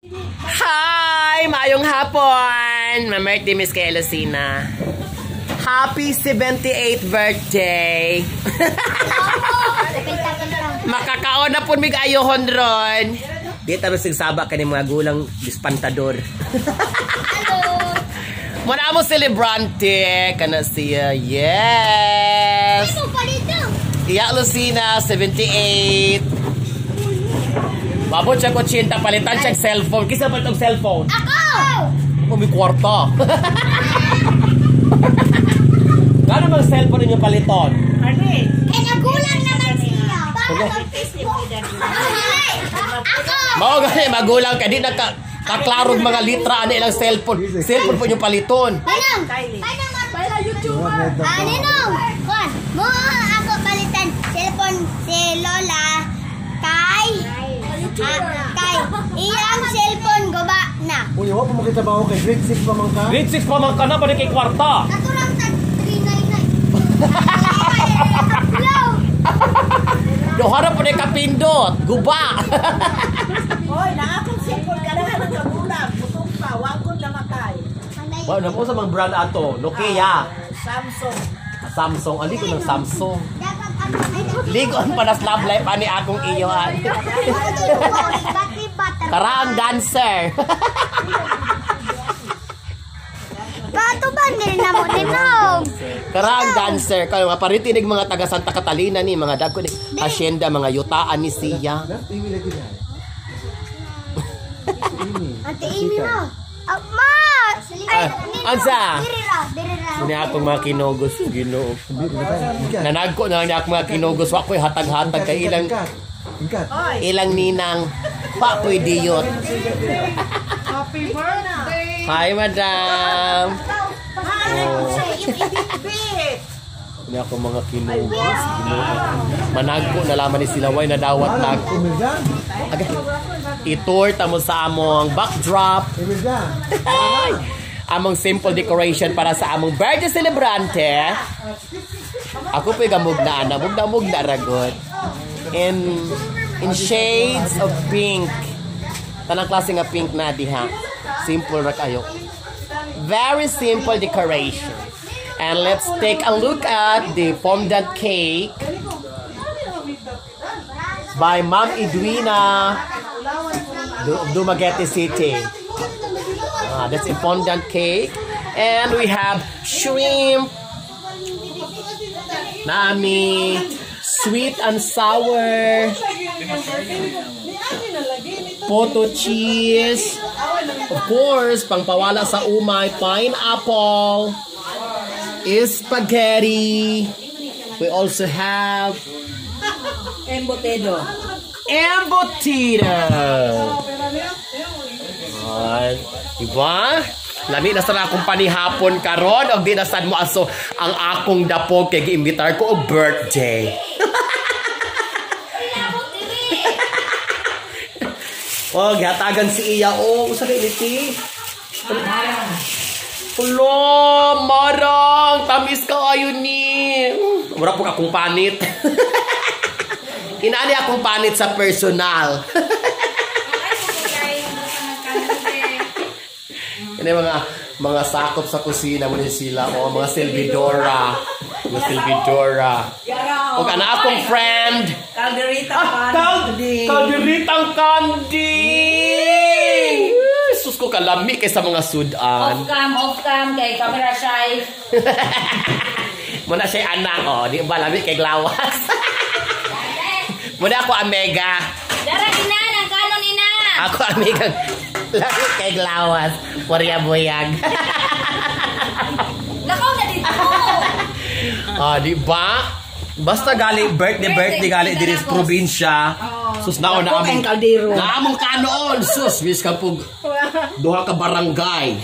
Hi! Maayong hapon! Mamert di Miss kay Lucina. Happy 78th birthday! Makakaon na po mig ayohon ron. Di taro sig saba kani mga gulang dispantador. Muna mo celebrante kana siya. Yes. Iya Lucina 78. Mabot siya 80, palitan siya cellphone. Kisa pa itong cellphone? Ako! Ako may kwarta. Gano'n bang cellphone ninyo paliton? Eh, nagulang naman siya. Para mag-Facebook. Ako! Mao gani magulang kay di na ka kaklarog mga litra ani ilang cellphone. Cellphone po yung paliton. Manang! Manang! Manang YouTuber! Ah, Ninong! Kwan, mo ako palitan cellphone si Lola kay kay iyang cellphone guba na. Uy, wa pa mo kita ba kay grade 6 pa man ka? Grade 6 pa man ka na, balik kay kwarta. Naturang tag 399. Hello! Dohara po na kapindot. Guba. Hoy, na akong cellphone ka na ng kagulang. Butong pa, wag ko namatay. Wow, na po sa mga brand ato. Nokia. Samsung. Samsung. Ali ko ng Samsung. Dapat ako ay Ligon pa na slab life ani akong iyo. Karaang dancer. Kato ba nila mo ninong? Karaang dancer. Kayo nga paritinig mga taga Santa Catalina ni mga dagko ni hacienda mga yutaan ni siya. Ate Amy mo. Ah, ma! Ay, ninong. Ansa? Diri ra, diri ra. Ni akong mga kinugos, Ginoo. Nanagko na lang ni akong mga kinugos, wa ko'y hatag-hatag kay ilang Ingkat. ilang ninang pa ko'y diyot. Happy birthday! Hi, madam. Bit! Ni ako mga kinugos, Ginoo. Managko na laman ni sila way nadawat na ako. Imelda? Agay. I-tour ta mo sa among backdrop. Imelda. Ay! Among simple decoration para sa among birthday celebrante. Ako po'y gamugna na, mugna-mugna ragod. In shades of pink. Tanang klase nga pink na diha. Simple ra kayo. Very simple decoration. And let's take a look at the fondant cake by Ma'am Edwina, Dumaguete City. Ah, that's a fondant cake. And we have shrimp. Nami. Sweet and sour. Poto cheese. Of course, pangpawala sa umay, pineapple. Spaghetti. We also have Embotedo. embutido. Ay, diba? Lami na sa akong panihapon karon og di na sad mo aso ang akong dapog kay giimbitar ko og birthday. Oh, gihatagan si iya. Oh, usa kay niti. Hello, marang tamis kaayo ni. Mura po akong panit. Inaani akong panit sa personal. Yan yung mga sakop sa kusina mo ni sila o mga silvidora. Mga silvidora. O ana akong friend. Calderita Ah, kalderitang kanding. Sus ko kalami kay sa mga sudan. Off cam, kay camera shy. Muna siya anak oh, di ba lami kay glawas. Muna ako amega. Dara ina, nang kanon ina. Ako amiga. Lami kay glawas. Porya buyag. Nakaw na dito. Ah, di ba? Basta gali birthday birthday gali diri sa probinsya. Sus naon na among kaldero. Na among kanoon sus bis ka pug duha ka barangay.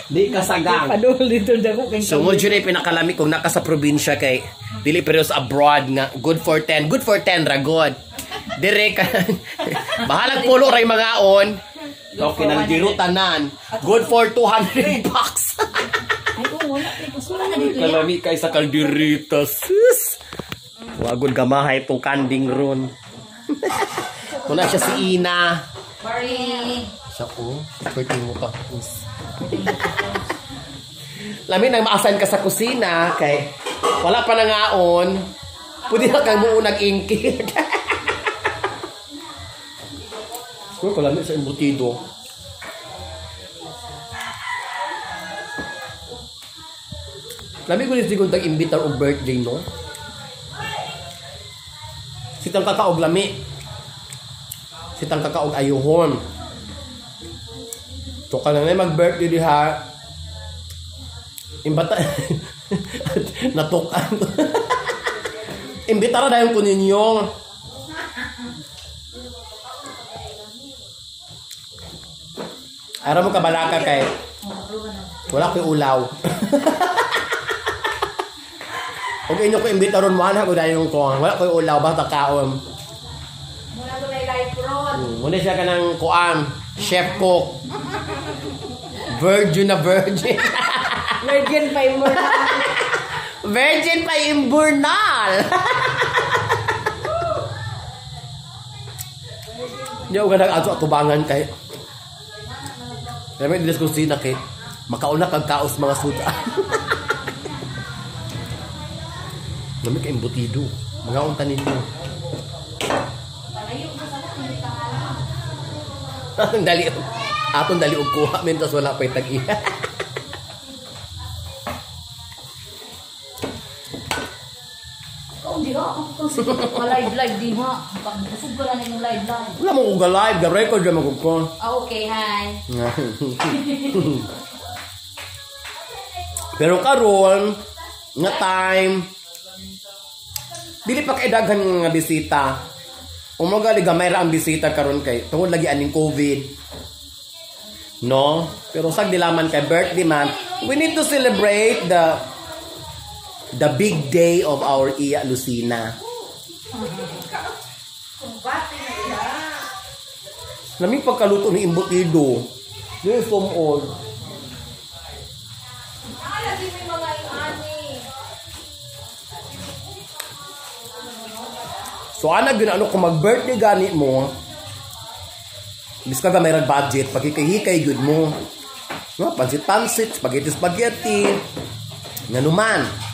Di ka sagang. Padul dito dako kay So mo jud ay pinakalami kung naka sa probinsya kay dili pero sa abroad nga good for 10, good for 10 ra good. Dire ka bahalag pulo ray mangaon. Okay, nang tanan. Good for 200 bucks. Ay, oo, wala. Wala na dito. Kalami kay sa kalderita, sis. Wagod gamahay itong kanding ron. Muna siya si Ina. Sorry. Siya ko, pwede mo pa. Lami nang ma-assign ka sa kusina kay wala pa nangaon. Pwede na kang muunag ingkit. Siguro ko lami sa embutido. Lami ko ni siguro tag imbitar og birthday, no? Sitang kakaog lami. Sitang kakaog ayuhon. So ka na mag-birthday diha. Imbata natukan. Imbitara dayon ko ninyo. Ara mo kabalaka kay wala ko'y ulaw. Kung inyo ko imbitaron mo, anak ko dayon ko. Wala ko'y ulaw, basta kaon. Muna ko na live ron. Muna siya ka ng kuan, chef cook. Virgin na virgin. Virgin pa yung mura. Virgin pa imburnal. Hindi ako ganang ato atubangan kay. Kaya may dilis kusina kay makauna kag kaos mga suda. Nami ka embutido. Mga unta ninyo. Atong dali. Atong dali og kuha mentas wala pa'y tag-iya. Live live di ha. Busog ko lang yung live live. Wala mo kong live, the record naman ko. Okay, hi. Pero karon nga time dili pa kay daghan nga bisita. Umagali gamay ra ang bisita karon kay tungod lagi aning COVID. No? Pero sag dilaman kay birthday man, we need to celebrate the big day of our Iya Lucina. Naming pagkaluto ni embutido. Di sumod. So ana gyud ano kung mag-birthday gani mo, biska ka may budget, pagkikay-hikay gyud mo. No, pansit-pansit, spaghetti-spaghetti. Nganuman.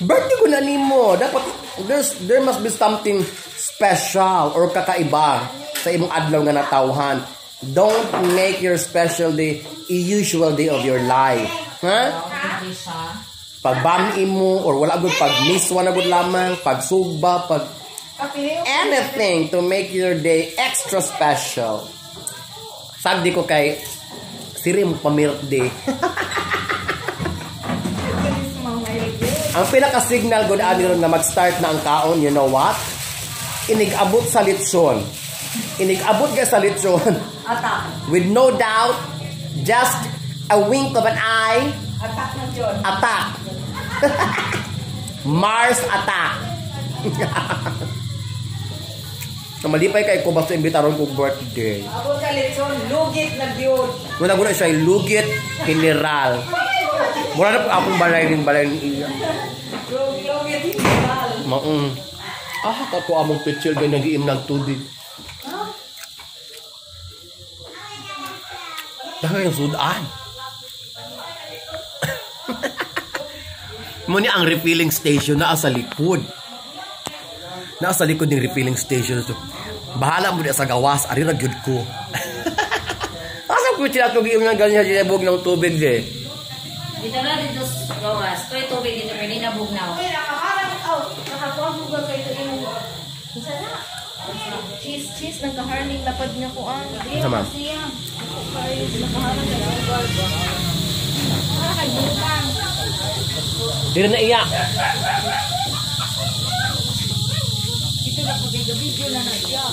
Birthday ko na nimo. Dapat there must be something special or kakaiba sa imong adlaw nga natawhan. Don't make your special day a usual day of your life. Ha? Pag bami mo or wala gud pag miss wala gud lamang, pag sugba, pag anything to make your day extra special. Sagdi ko kay siri mo pamirthday. Ang pinaka-signal good ani ron na mag-start na ang kaon, you know what? Inig-abot sa litson. Inig-abot ka sa litson. Attack. With no doubt, just a wink of an eye. Attack na John. Attack. Mars attack. Malipay kay ko basta imbitaron kong birthday. Abot sa litson, lugit na gyud. Muna-guna siya lugit general. Mura na po akong balay rin iya. Lugit general. Maong. Ah, kato among picture ganyan giim ng tubig. Dahil yung sudan. Muna ang refilling station naa sa likod. Naa sa likod ng refilling station. So, bahala mo sa gawas, ari ra gyud ko. Asa ko sila tubig ng ganyan ginabog ng tubig eh. Dito na dito sa gawas. Toy tubig dito pero di na bugnaw. Ay, nakaharang out. Nakakuha mo ba kayo imong Unsa na? Cheese, cheese nagkaharning lapad niya ko ang. Unsa man? Siya. Nakaharang ka na para kay butang. Diri na iya. Dito na ko video na na siya.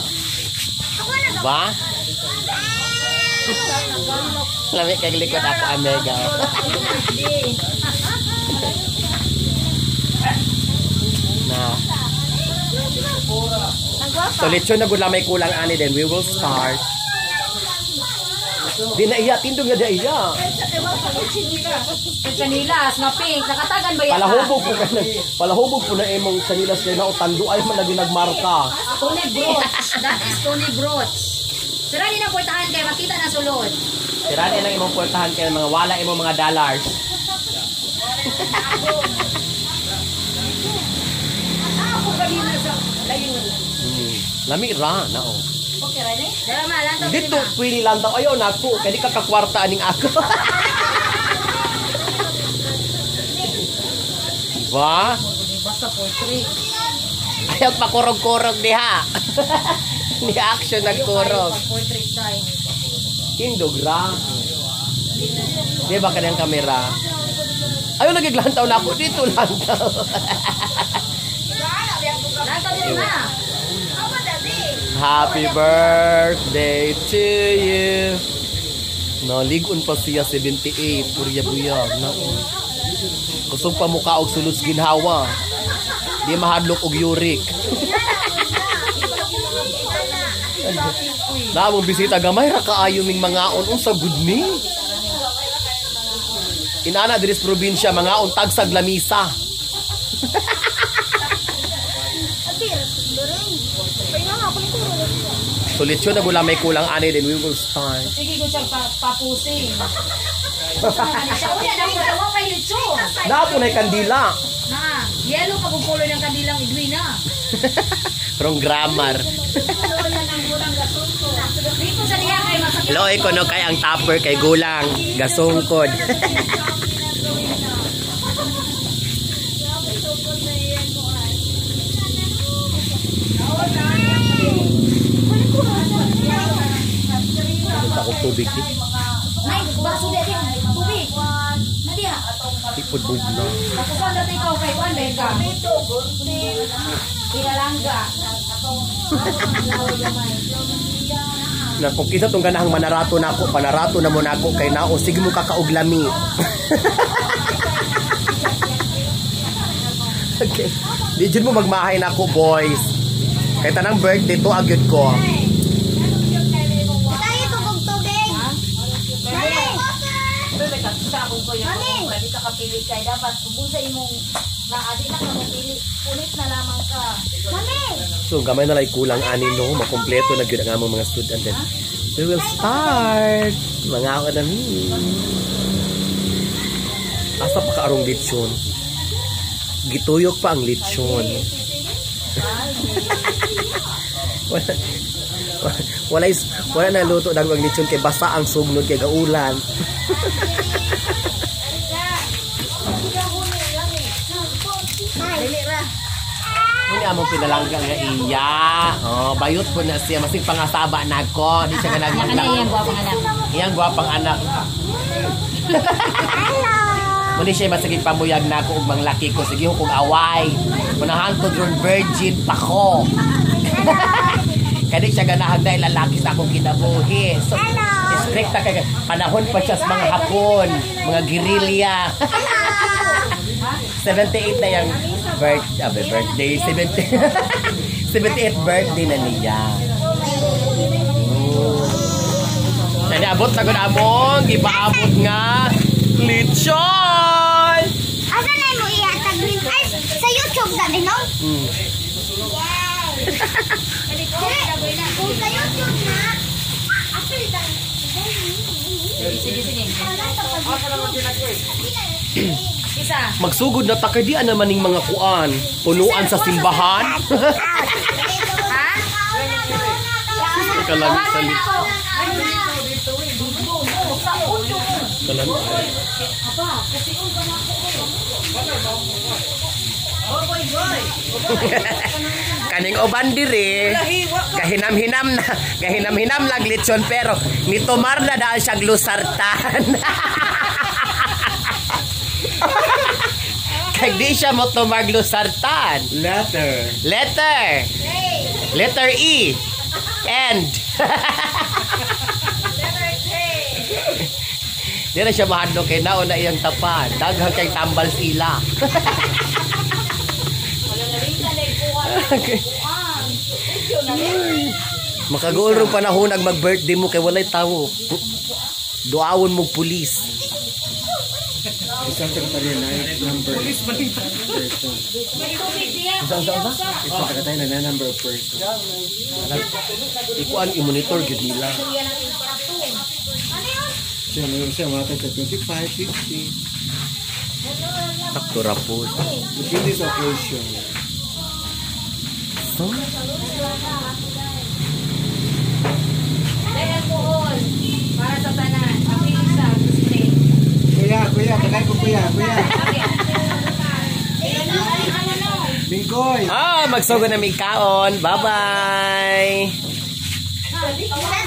Ba? Lami kag likod ako amega. Na. So lechon na gud lamay kulang ani, then we will start. Di na iya, tindog na di iya. Chanilas nga pink, nakatagan ba yan? Palahubog po ka na. Palahubog po na imong chanilas kay na tanduay man lagi nagmarka. Tony Brooch. That is Tony Brooch. Sira ni na puwertahan kay makita na sulod. Sira na lang imong puwertahan kay mga wala imong mga dollars. Ako kanina sa layon. Lami ra na oh. Okay ra ni? Dara ma lantaw Dito pwede lantaw ayaw nako kay di ka kakwarta aning ako. Ba? Basta portrait. Ayaw pakurog-kurog diha. Ni action nagkurog. Portrait tayo. Tindog ra. Di ba kanang kamera? Ayaw nagiglantaw na ako dito lantaw. Lantaw diri ma. Happy birthday to you. Naligon pa siya 78, purya buyag na. Kusog pa mukha og sulod sa ginhawa. Di mahadlok og yurik. Naamong bisita gamay ra kaayo ming mangaon unsa gud ni. Inana diri sa probinsya mangaon tagsag lamisa. So lechon na gula may kulang ani, then we will start. Sige ko siyang papusing. Siya unya na ko dawa kay lechon. Napo na kandila. Na, yellow pa kung kulay ng kandilang Edwina. Wrong grammar. Dito sa diha kay masakit. Loy ko no kay ang topper kay gulang gasungkod. Punta kong tubig di. Nay, baso di tubig. Na diha. Ipod bugna. Nakusan na ikaw kay kuan ba ka? Pinalangga. Na kung kita tong ganahang manarato nako, panarato na mo nako kay nao sige mo kakaoglami. Okay. Di jud mo magmahay nako, boys. Kay tanang birthday to agyud ko. Tayo ko kong tubig. Mami! Mami! Di ka kapili kay dapat kung sa imong naadi na ka mopili, punit na lamang ka. Mami! So gamay na lay kulang ani no, makumpleto na gyud ang among mga student then. We will start. Mga ako na mi. Asa pa kaarong lechon? Gituyok pa ang lechon. Wala wala, wala na luto na ang lechon kay basa ang sugnod kay gaulan. Dili ra. Muna among pinalangga nga iya. Oh, bayot po na siya masig pangasaba nako. Di siya Anak ganang na iyang gwapang anak. Iyang gwapang anak. Hello! Muli siya masagig pamuyag nako ug manglaki ko. Sige ko kog away. Munahan ko drone virgin pa ko. Kani siya ganahag na ilalaki sa akong kinabuhi. So, stricta kay panahon pa siya sa mga Hapon, mga guerrilla. 78 na yung birthday, 70, 78 birthday na niya. Naniabot na gud among gipaabot nga lechon. Asa na mo ihatag rin? Ay, sa YouTube sabi no? Yay! Kung sa YouTube na, apil ka. Sige, sige, sige. Isa. Magsugod na ta kay di naman ning mga kuan, punuan sa simbahan. Ha? Kalami sa lechon. Kalami. Kaning uban diri, gahinam-hinam na, gahinam-hinam lang lechon pero nitumar na dahil siyang lusartan. Kay di siya mo tumar lusartan. Letter. Letter. Letter E. And. Di na siya mahadlok kay nauna iyang tapan. Daghang kay tambal sila. Okay. Makagool rong panahon ag mag-birthday mo kay walay tawo. Duawon mo pulis. Isang secretary na number person. Unsa, unsa, unsa? Isang secretary na number of person. Ikuan i-monitor gyud nila. Siya mo siya mga sa 25, 50. Sakto ra po. Depende sa occasion. So, Dahil alcohol. Para sa tanan. Ako yung isa. Gusto. Kuya, kuya, tagay ko kuya, kuya. Bingkoy. Ah, magsugod na mig kaon. Bye-bye. Sa